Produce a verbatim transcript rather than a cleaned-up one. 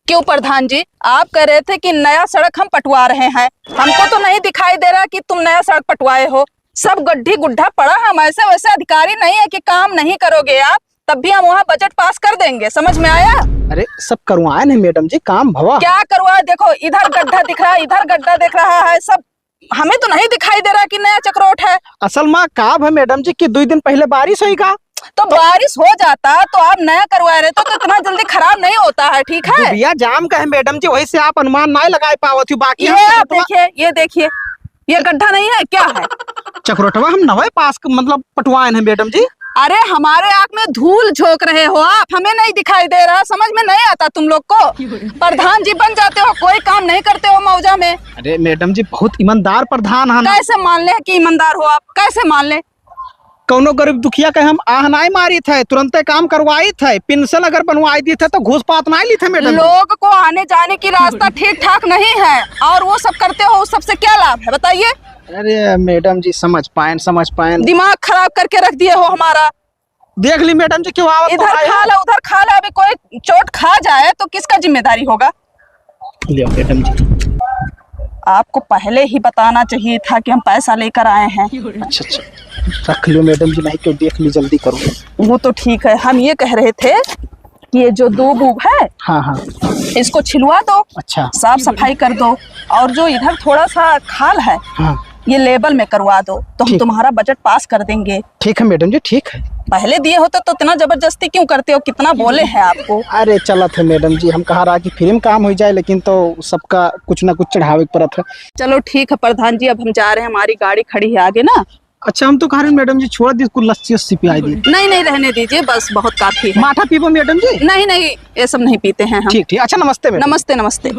क्यों प्रधान जी, आप कह रहे थे कि नया सड़क हम पटवा रहे हैं, हमको तो नहीं दिखाई दे रहा कि तुम नया सड़क पटवाए हो। सब गड्ढी गुड्ढा पड़ा, हम ऐसे वैसे अधिकारी नहीं है कि काम नहीं करोगे आप, तब भी हम वहाँ बजट पास कर देंगे, समझ में आया? अरे, सब करवाए नहीं मैडम जी, काम भवा। क्या करवाए? देखो, इधर गड्ढा दिख रहा है, इधर गड्ढा दिख रहा है, सब हमें तो नहीं दिखाई दे रहा कि नया चकरोट है। असल मा का है मैडम जी कि दुई दिन पहिले बारिश होई का? तो बारिश हो जाता तो आप नया करवा रहे तो, तो इतना जल्दी खराब नहीं होता है, ठीक है? दुबिया जाम का है मैडम जी, वही से आप अनुमान नहीं लगा पावत हो। बाकी ये हम आप चकरोटवा देखिए, ये देखिए, ये गड्ढा नहीं है, क्या है? चकरोटवा हम नवे पास क-, मतलब पटवाए हैं मैडम जी। अरे, हमारे आँख में धूल झोंक रहे हो आप, हमें नहीं दिखाई दे रहा, समझ में नहीं आता तुम लोग को। प्रधान जी बन जाते हो, कोई काम नहीं करते हो मौजा में। अरे मैडम जी, बहुत ईमानदार प्रधान है ना। कैसे मान ले कि ईमानदार हो आप, कैसे मान ले? कौनो गरीब दुखिया के हम आह नाई मारित है, तुरंते काम करवाइत है, पेंशन अगर बनवाई दीत है तो घूस पात नाई लीत है मैडम जी। लोग को आने जाने की रास्ता ठीक ठाक नहीं है और वो सब करते हो, उस सबसे क्या लाभ है, बताइए? अरे मैडम जी, समझ पाएन, समझ पाएन। दिमाग खराब करके रख दिए हो हमारा। देख ली मैडम जी, क्यों आवत तो इधर आए खा हो। ला, उधर खा ला, अभी कोई चोट खा जाए तो किसका जिम्मेदारी होगा? लियो मैडम जी। आपको पहले ही बताना चाहिए था कि हम पैसा लेकर आए हैं। अच्छा, अच्छा, रख लियो मैडम जी, नहीं तो देख ली, जल्दी करो। वो तो ठीक है, हम ये कह रहे थे कि ये जो दूब उब है, हाँ, हाँ। इसको छिलवा दो, अच्छा। साफ सफाई कर दो, और जो इधर थोड़ा सा खाल है, हाँ। ये लेवल में करवा दो, तो हम ठीक। तुम्हारा बजट पास कर देंगे। ठीक है मैडम जी, ठीक है। पहले दिए होते तो इतना जबरदस्ती क्यों करते हो, कितना बोले हैं आपको? अरे चलत है मैडम जी, हम कहा रहा कि फ्री में काम हो जाए, लेकिन तो सबका कुछ ना कुछ चढ़ावे के पड़त है। चलो ठीक है प्रधान जी, अब हम जा रहे हैं, हमारी गाड़ी खड़ी है आगे ना। अच्छा, हम तो कह रहे हैं मैडम जी, छोड़ दी, कुल लस्सी उस्सी पियाई दी। नहीं, नहीं, रहने दीजिए, बस बहुत काफी है। माठा पीबो मैडम जी? नहीं, नहीं, ये सब नहीं पीते हैं हम। ठीक, ठीक, अच्छा, नमस्ते मैडम। नमस्ते, नमस्ते।